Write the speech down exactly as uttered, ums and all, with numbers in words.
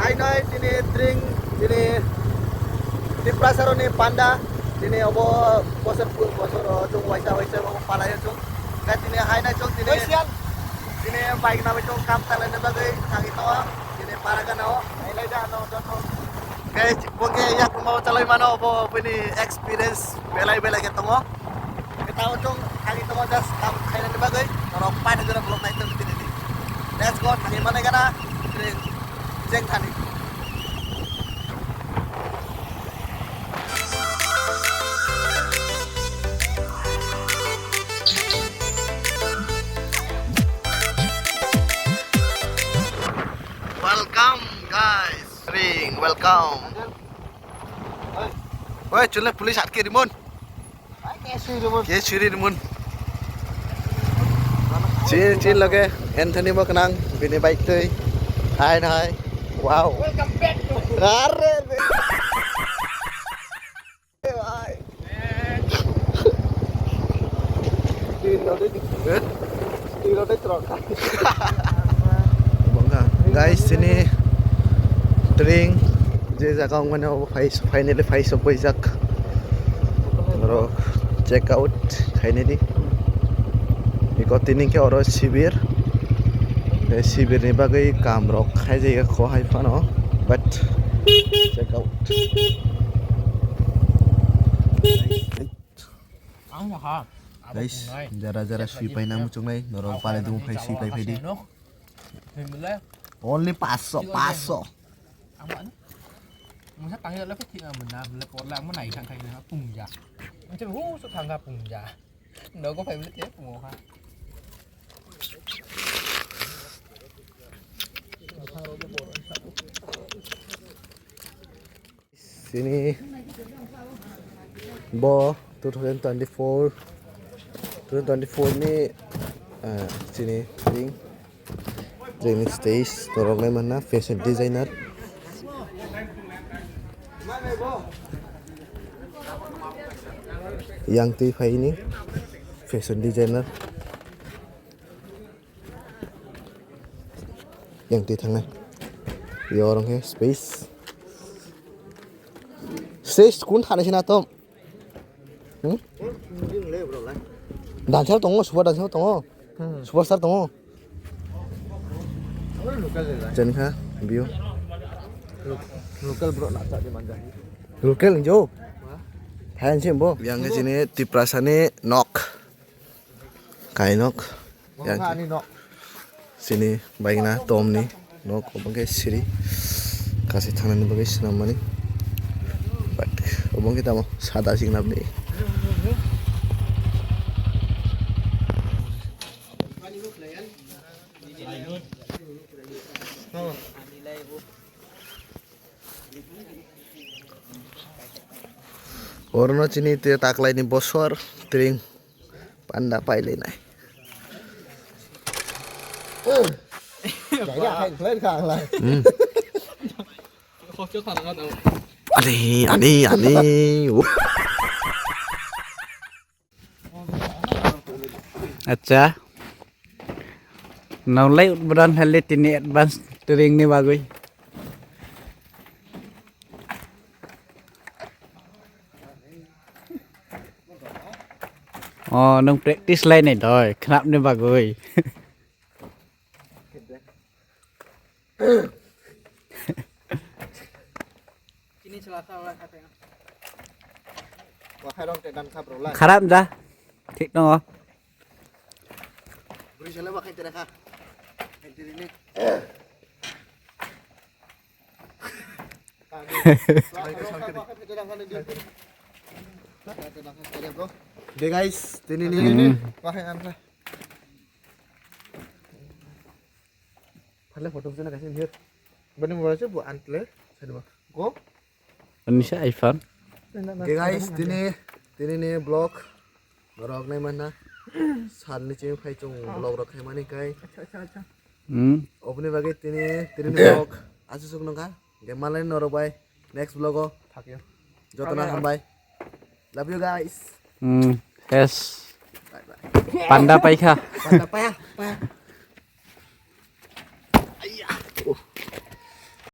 Hai nai tini tring tini Tiprasaroni panda tini obo bosor bosor o chwng waisa waisa obo palai o chwng. Nai tini hai nai chwng tini tini bike na bai chwng kam talai na bagwi thangwi tongo tini para gana o. Hai lai da ano joto. Guys, bo khe yak ma chalai mano obo bini experience belai belai khe tongo. Kita ujung kali tamo just kam khainani bagwi norok paina jora vlog nai tong tini. Let's go, thani mane gana, jeng thani. Welcome guys, ring welcome. Oi, chule police atke rimon. Ke suri rimon. Chill, chill loge. Anthony bo kanang, bini bike twi. Hai, hai. Wow. Welcome back to Are, are. Guys, sini tring je jaga ongmani obo phai, finally phai sok bai jak. Oro check out khainai di. Iko tini khe oro sibir. Tei sibirni bagwi kamrok khaijak kho hai phano, but check out. Guys, jara jara sui paina muchungnai norok pale dung phai sui pai phai di. Only paanch sho, paanch sho. Ang ano? Masa tangya le kok thina mena le por la mo nai thang khai na pungja. Masa hu so thang ka pungja. Nogo phai bole te pungo ha. Sini bo two thousand twenty-four, two thousand twenty-four ni, eh, sini ring, ring stage torok nai manna fashion designer. Yang twi phaini fashion designer. Yang twi thangnai. Yo, orang ke space. Space kun thani sina tom. Hmm? Dancer tongo, super dancer tongo. Hmm. Superstar tongo. Chen kha, view. Local bro na sa di manja. Local jo. Thayan chen bo. Yang ke sini Tiprasa ni nok. Kainok. Yang ani nok. Sini baigna tomni nok obo khe siri. Kasi thangnani bagwi swnam mani. But obo khe tamo sada singnabni. Orono chini te taklaini bosor tring panda pailainai. Hmm. Ani, ani, ani. Acha. Nolai utbodan hali tini advance training ni bagwi. Oh, nung practice lai nai doi, khnap ni bagwi. Kharap ja. Thik no. De guys, tini ni. Hmm. Pakai anta. Phala photo bujana kaisa hiyo. Bani mobile se bu antle. Sadu ba. Go. Ani se iPhone. Okay guys, tini tini ni vlog norok nai manna. Sal ni chini phai chung vlog rok khai mani kai. Acha acha acha. Hmm. Oboni bagwi tini tini ni vlog asu suk nongkha. Ge malai norok bai next vlog o. Thakyo. Jotono hambai. Love you guys. Hmm. Yes. Bye bye. Panda paikha. Panda paya. Paya.